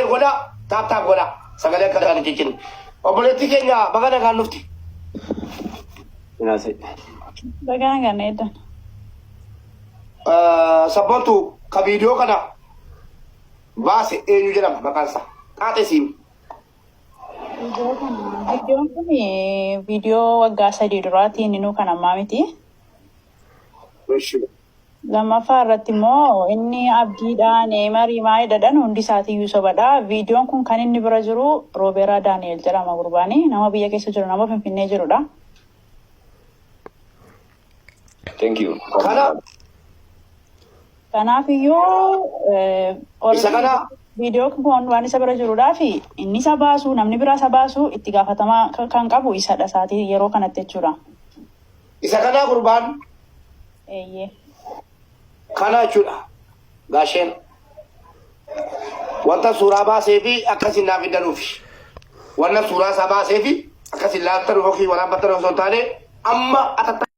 Share godhaa, tap tap godhaa. Sagalee akka kan hin ciccinne. Obboleettii keenya baga nagaan dhufte. Inaasee. Baga nagaan eeddan. Sabboontu ka viidiyoo kana baase eenyu jedhama maqaan isaa? Qaaxee siimi. Viidiyoo kana viidiyoon kun viidiyoo waggaa 3 duraati inninuu kan ammaa miti. Eshi. Lammaffaa irratti immoo inni abdiidha neemarii maalidha hundi isaatiiyyuu sobadha. Viidiyoon kun kan inni bira jiru Roobeeraa Daani'el jedhama gurbaani nama biyya keessa jiru nama Finfinnee jirudha. Thank you. Kana Kanaaf iyyuu isa kana viidiyoo kun waan isa bira jirudhaa fi inni isa baasu namni biraa isa baasu itti gaafatamaa kan qabu isadha isaatii yeroo kanatti jechuudha. Isa kanaa gurbaan Eeyyee. kana jechuudha. Gaasheen wanta suuraa baasee fi akkasin naaf hin daluufi. Wanna suuraa isaa baasee fi akkasin laaltan yookiin waraabbattan osoo hin taane amma atatta.